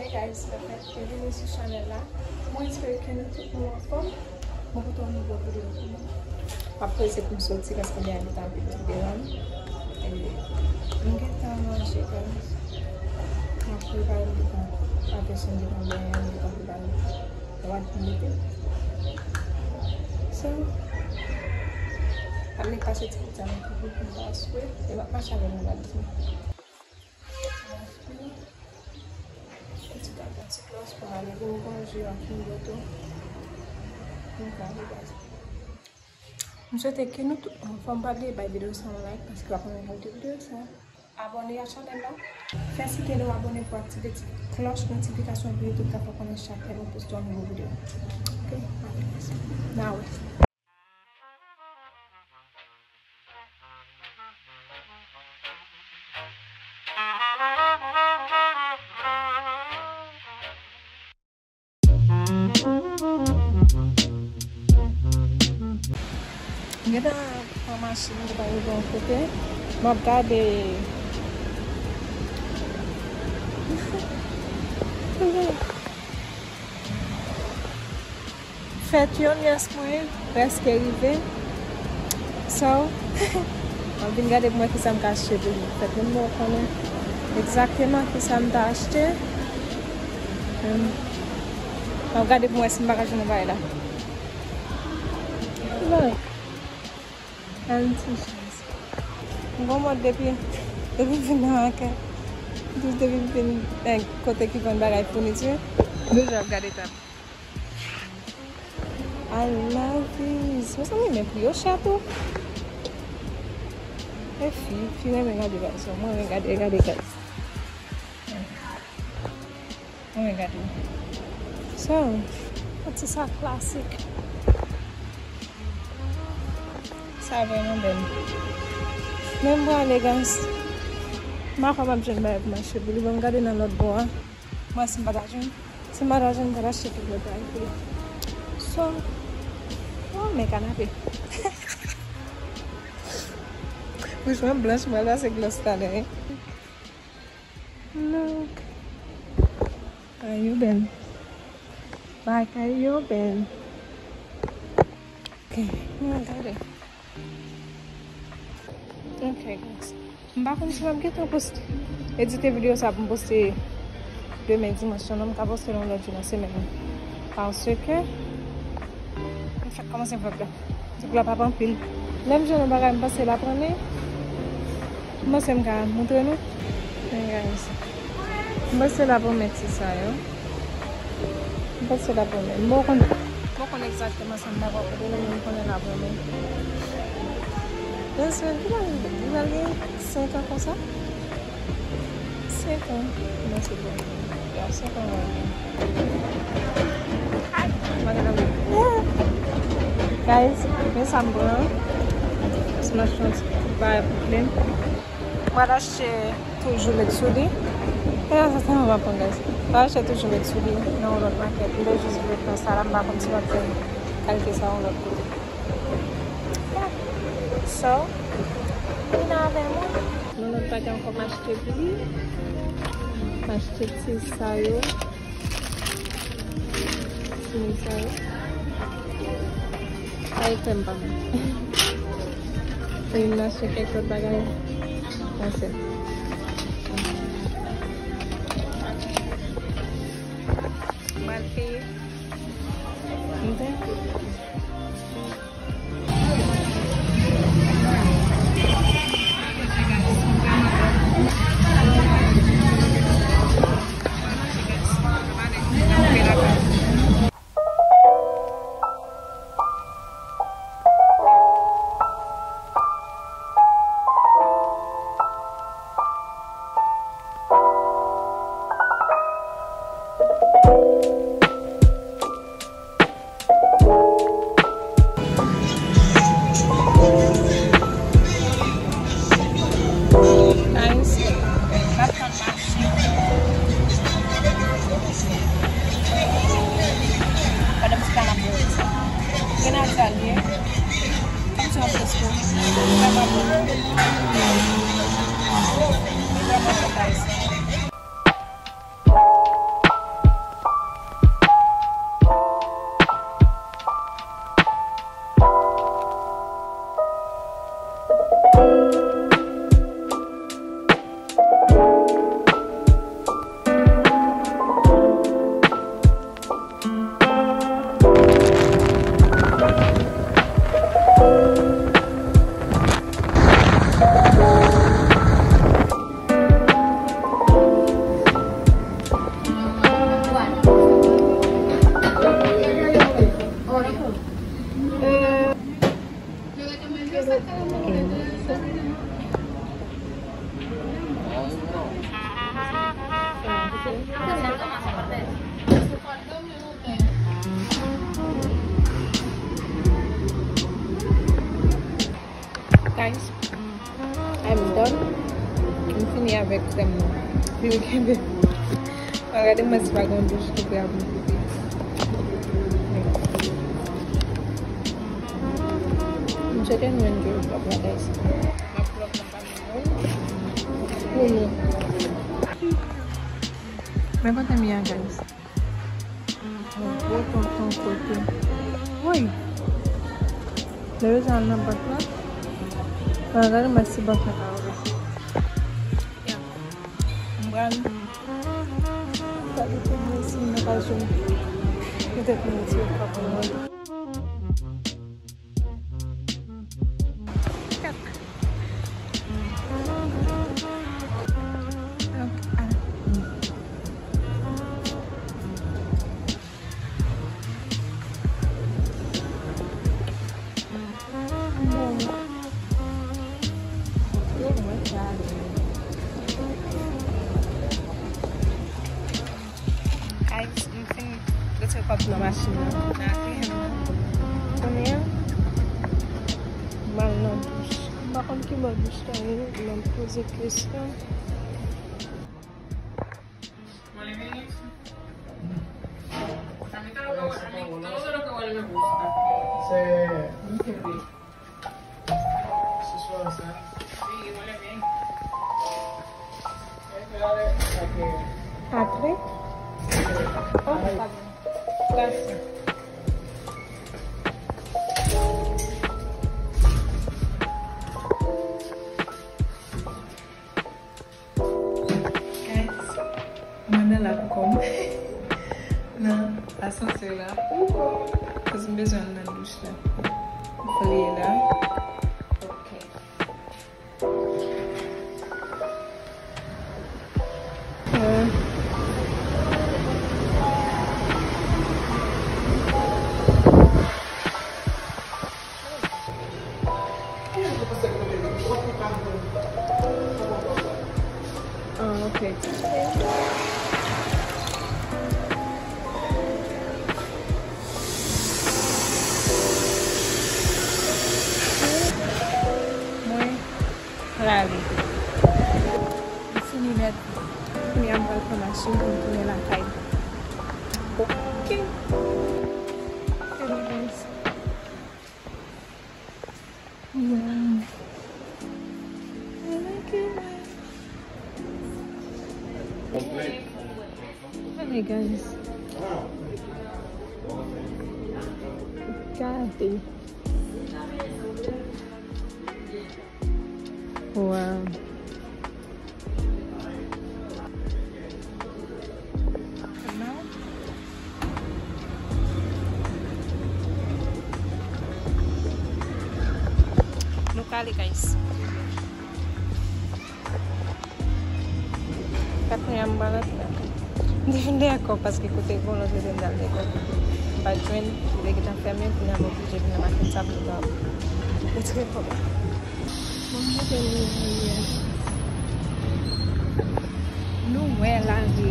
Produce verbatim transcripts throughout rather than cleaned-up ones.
Hey guys, mwen fèk byenvini sou chanèl la. Mwen espere ke nou tout nou anfòm. Mwen pote yon nouvo videyo pou nou. M ap prese pou m soti paske m gen yon tan ap vin devan m. E m gentan manje, guys. M ap prepare m devan. Apre sa, m devan benyen, m devan prepare. Wad pou mete. So, ap nek pase ti kout sa nan figi pou m pa swe. E m ap mache avè mwen valiz mwen. Ti gad yon ti klòs pou m ale vin konje an fin de tou. M swete ke nou tout anfòm. Pa bliye bay videyo sa yon like paske w ap renmen kalite videyo sa. Abòne a chanèl la. Fè si ke nou abòne pou aktive ti klòch notifikasyon pou YouTube ka fè w konnen chak lè nou poste yon nouvo videyo. Ok? N a wè. M gentan pran machin, m gentan rive yon kote. M ap gade. Fèt yon nyès mwen prèske rive. So, m ap vin gade pou m wè kisa m ka achte pou li. Fèt moun mwen konnen egzakteman kisa m ta achte. M ap gade pou m wè si m pa ka jwenn yon bagay la. Bon. Ann ti chans. M gon mòd depi, depi m vin nan makèt. Jis depi m vin nan kote ki vann bagay founiti. Deja ap gade tab. I love this. Mezanmi, men pri yo chè tou. E fi, fi renmen gade bagay sa. Mwen renmen gade, gade guys. Mwen gade. So, yon ti sak klasik. Sa vrèman bèl. Men m prale, guys. M pa kwè m ap jwenn bagay pou m achte pou li. Bon, m gade nan lòt bò a. Mwen, si m pa ta jwenn, si m pa ta jwenn, m ta achte tout lòt bagay pou li. So, oh, men kanape. Bouch mwen blanch, mwen la se glòs talè, wi. Look. Bagay yo bèl. Bagay yo bèl. Ok, mwen gade. Ok, guys. M pa konn si m ap gentan poste, edite videyo sa pou m poste demen dimanch lan, non, m ka poste l yon lòt jou nan semèn nan. Paske m fèk kòmanse vlòg la. Ti vlòg la p ap anpil. Lè m jwenn yon bagay, m panse l ap renmen. M panse m ka montre nou. Men guys, m panse l ap renmen ti sa yo. M panse l ap renmen. M poko konn, m poko konn egzakteman sa m ta pral pote, men m konnen l ap renmen. Lè swen, li pral, li pral gen senk an konsa. Senk an. Non, se bon. Ya, senk an, wi. Ay, bagay la, wi. Guys, men sa m pran. Se machin ti bagay pou plen. Mwen achte toujou lèt sou li. E sa, sa, sa, m ap pran, guys. Mwen achte toujou lèt sou li nan yon lòt makèt. M te jis vle pran sa la, m pa konn si m ap jwenn kalite sa yon lòt kote. Yeah. So, vin avè mwen. Yon lòt bagay ankò m achte pou li. M achte ti sa yo. Timoun sa yo. Sa e fè m pa mwen. Fè m achte kèk lòt bagay. Panse. M pral peye. Ok. Frè m nan. Li kenbe. Mwen gade mwen si pa gen yon douch ki prè pou m koupe. M cheke m jwenn ke l pwòp la, guys. M ap pran pou nou. Men kote m ye a, guys. Yon gwo tonton kote. Woy! Lè yo al nan bank la. Mwen gade mwen si bank la ka ouvè. M pral gade pou mwen si mwen ka jwenn. Petèt mwen retire kòb mwen. Guys, m fin retire kòb nan machin nan. Nan atelier m nan. Kounye a, m al nan douch. M pa konn ki bò douch la ye, men m poze kesyon. Apre? Oh, pa bon. Gracias. Guys, mwen nan la pou kòm nan asansè la. Koz m bezwen al nan douch la. M vle la. Ok. Euh. Ah, ok. Mwen prale. M fini nèt. Kounye a m pral pran machin pou m tounen lakay. Ok. Hello, guys. Wow. I like it. Hey, guys. Gade. Wow. Nou prale, guys. Kat mwen an m pa rantre. M te fin dèyè kò paske kote gen yon lòt kote m t al dèyè kò. M pa t jwenn, li te gentan fèmen, kounye a m oblije vin nan maket sa pou m ka retire kò m. Bon, m te rive. Nou wè lari.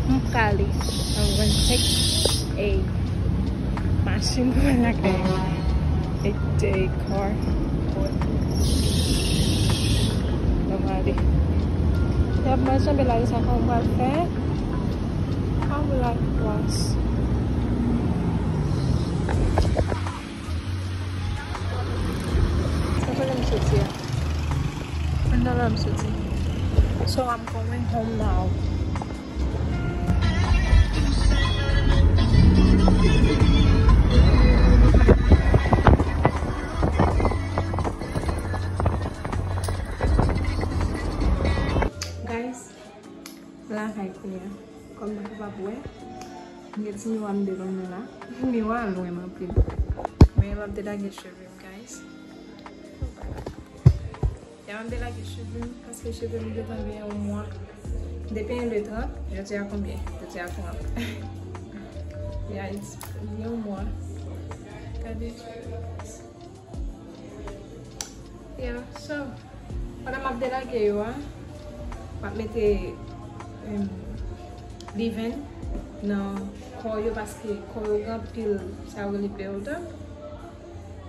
M prale. An vennsenk. Ey. Machin pou mwen lakay. Ey, car. Bon, m ale. Y ap mande lari sa kòman m pral fè. How will I cross? Sa kote m soti a? Anndan la m soti. So I'm going home now. Guys, lakay kounye a. Kòm nou kapab wè, m gen ti miwa m devan mwen la. Miwa a lwen m anpil. Men m ap delage cheve m, guys. Ya m ap delage cheve m, paske cheve m gentan gen yon mwa. M te penyen le trant, jodi a konbyen? Jodi a trant. Ya, it's gen yon mwa. Gade. Yeah, so, pandan m ap delage yo a, m ap mete, em, leave-in nan kò yo paske kò yo gen anpil sa yo rele buildup.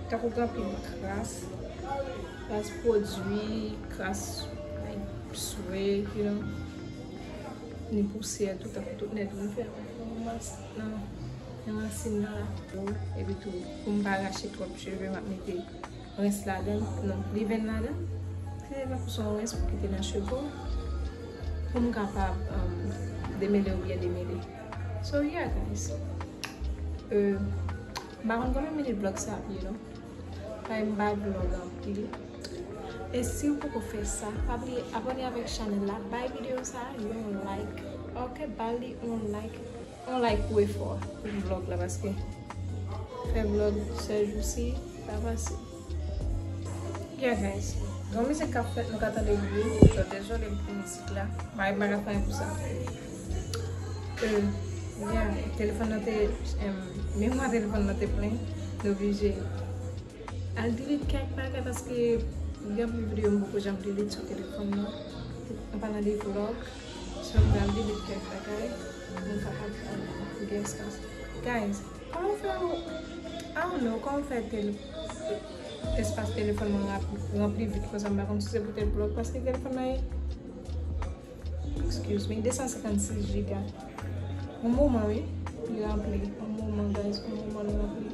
Tankou gen anpil kras, kras pwodui, kras, like, Swe, you know, ni pousyè tou, tankou tout nèt mwen fè yon mas nan nan rasin nan la. Epi tou, pou m pa rache twòp cheve, m ap mete rens ladan, non, leave-in ladan. Se tankou se yon rens pou kite nan cheve w, pou m kapab um, demele oubyen demele. So yeah, guys. Euh, m pa konn kòman mete vlog sa ap ye non. Paske m pa vlog anpil. E si w poko fè sa, pa bliye abòne avèk chanèl la, bay videyo sa yon like. Ok, ba li yon like. Yon like pou efò pou vlog la, paske fè vlog sèjousi pa fasil. Yeah, guys. Gon mizik k ap fèt, nou ka tande bri. So, dezole m pou mizik la. Mari m pa ka fè anyen pou sa. Euh, yeah, telefòn nan te, em, memwa telefòn nan te plen. Nou oblije al delete kèk bagay paske gen anpil videyo m poko janm delete sou telefòn nan. An palan de vlog, so m pral delete kèk bagay pou m kapab, um, gen espas. Guys, kòman fè ou, I don't know, kòman fè tel espas telefòn mwen rap- ranpli vit konsa, m pa konn si se poutèt vlog paske telefòn nan e, excuse me, de san senkannsis giga. Yon moman wi, li ranpli. Yon moman, guys, yon moman li ranpli.